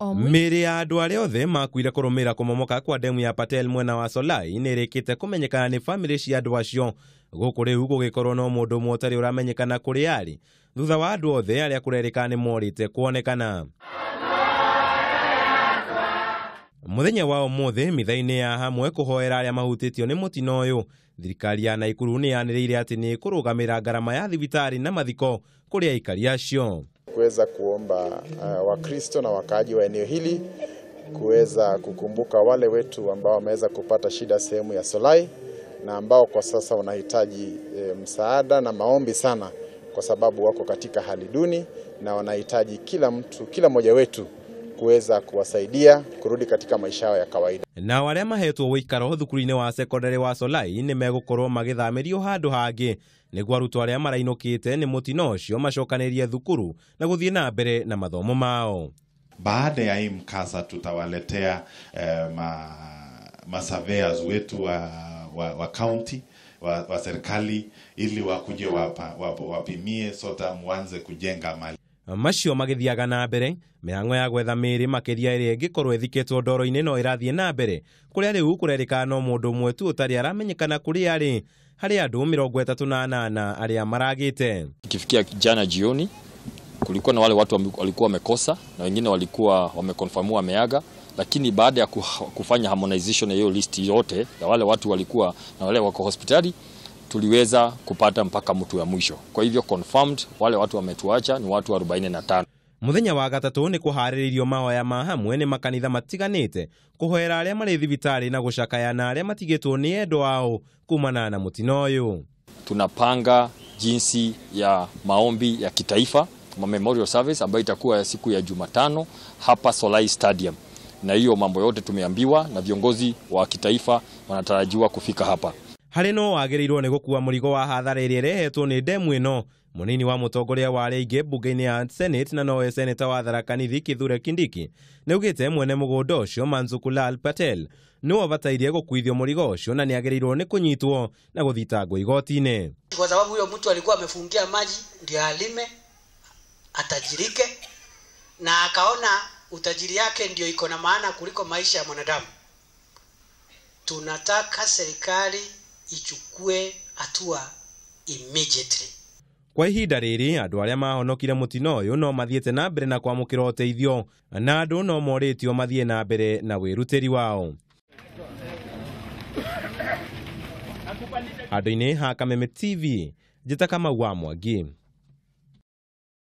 Mĩĩrĩ ya andũ arĩa othe makuire kũrũmĩrĩra kũmomoka kwa demu ya Patel mwena wa Solai nĩ ĩrĩkĩte kũmenyekana nĩ bamĩrĩ cia andũ acio. Gũkũ rĩu gũgĩkorwo no mũndũ ũmwe ũtarĩ ũramenyekana kũrĩa arĩ thutha wa andũ othe arĩa kũrerĩkana nĩ morĩte kuonekana. Mũthenya wa ũmũthĩ mitha-inĩ ya hamwe kũhoera arĩa mahutĩtio nĩ mũtino ũyũ, thirikari ya Naikuru nĩ yanĩrĩire atĩ nĩ ĩkũrũgamĩra ngarama ya thibitarĩ na mathiko kũrĩ aikari acio. Kuweza kuomba Wakristo na wakaaji wa eneo hili kuweza kukumbuka wale wetu ambao wameweza kupata shida sehemu ya Solai na ambao kwa sasa wanahitaji msaada na maombi sana, kwa sababu wako katika hali duni na wanahitaji kila mtu, kila mmoja wetu kuweza kuwasaidia kurudi katika maisha yao ya kawaida. Na arĩa mahetwo ũikaro thukuru-inĩ wa sekondarĩ wa Solai nĩ megũkorwo magĩthamĩrio handũ hangĩ nĩguo arutwo arĩa marainũkĩte nĩ mũtino ũcio macokanĩrie thukuru na gũthiĩ na mbere na mathomo mao. Baada ya hii mkasa tutawaletea ma surveyors wetu wa county wa serikali ili wakuje wapimie sota mwanze kujenga mali. Macio magĩthiaga na mbere, mĩhang'o ya gwetha mĩĩrĩ makĩria ĩrĩa ĩngĩkorwo ĩthikĩtwo ndoro-inĩ no ĩrathiĩ na mbere kũrĩa rĩu kũrerĩkana no mũndũ ũmwe tu ũtarĩ aramenyekana kũrĩa arĩ harĩ andũ 38 arĩa maragĩte. Ikifikia jana jioni kulikuwa na wale watu walikuwa wamekosa na wengine walikuwa wameconfirm wameaga, lakini baada ya kufanya harmonization ya hiyo list yote ya wale watu walikuwa na wale wako hospitali tuliweza kupata mpaka mtu ya mwisho. Kwa hivyo confirmed wale watu wametuacha ni watu 45. Muthenya wa gatatũ nĩ kũharĩrĩirio mahoya ma hamwe nĩ makanitha matiganĩte kũhoera arĩa marĩ thibitarĩ na gũcakaya na arĩa matigĩtwo nĩ endwa ao kumana na mũtino ũyũ. Tunapanga jinsi ya maombi ya kitaifa, ma memorial service ambayo itakuwa ya siku ya Jumatano hapa Solai Stadium. Na hiyo mambo yote tumeambiwa na viongozi wa kitaifa wanatarajiwa kufika hapa. Harĩ no wagĩrĩirwo nĩ gũkua mũrigo wa hathara ĩrĩa ĩrehetwo nĩ demu ĩno. Mũnini wa mũtongoria wa arĩa aingĩ mbunge-inĩ ya Senate na nowe seneta wa Tharaka Nithi Kithure Kindiki nĩaugĩte mwene mũgũnda ũcio Mansukulal Patel nĩwe ũbatairie gũkuithio mũrigo ũcio na nĩagĩrĩirwo nĩ kũnyitwo na gũthitangwo igoti-inĩ. Kwa sababu huyo mtu alikuwa amefungia maji ndio alime atajirike, na akaona utajiri yake ndio iko na maana kuliko maisha ya mwanadamu. Tunataka serikali ichukue hatua immediately. Kwa ihinda rĩrĩ andũ arĩa mahonokire mũtino ũyũ no mathiĩte na mbere na kwamũkĩra ũteithio na andũ no morĩtio mathiĩ na mbere na wĩrutĩri wao. Handũ-inĩ ha Kameme TV, njĩta Kamau wa Mwangi.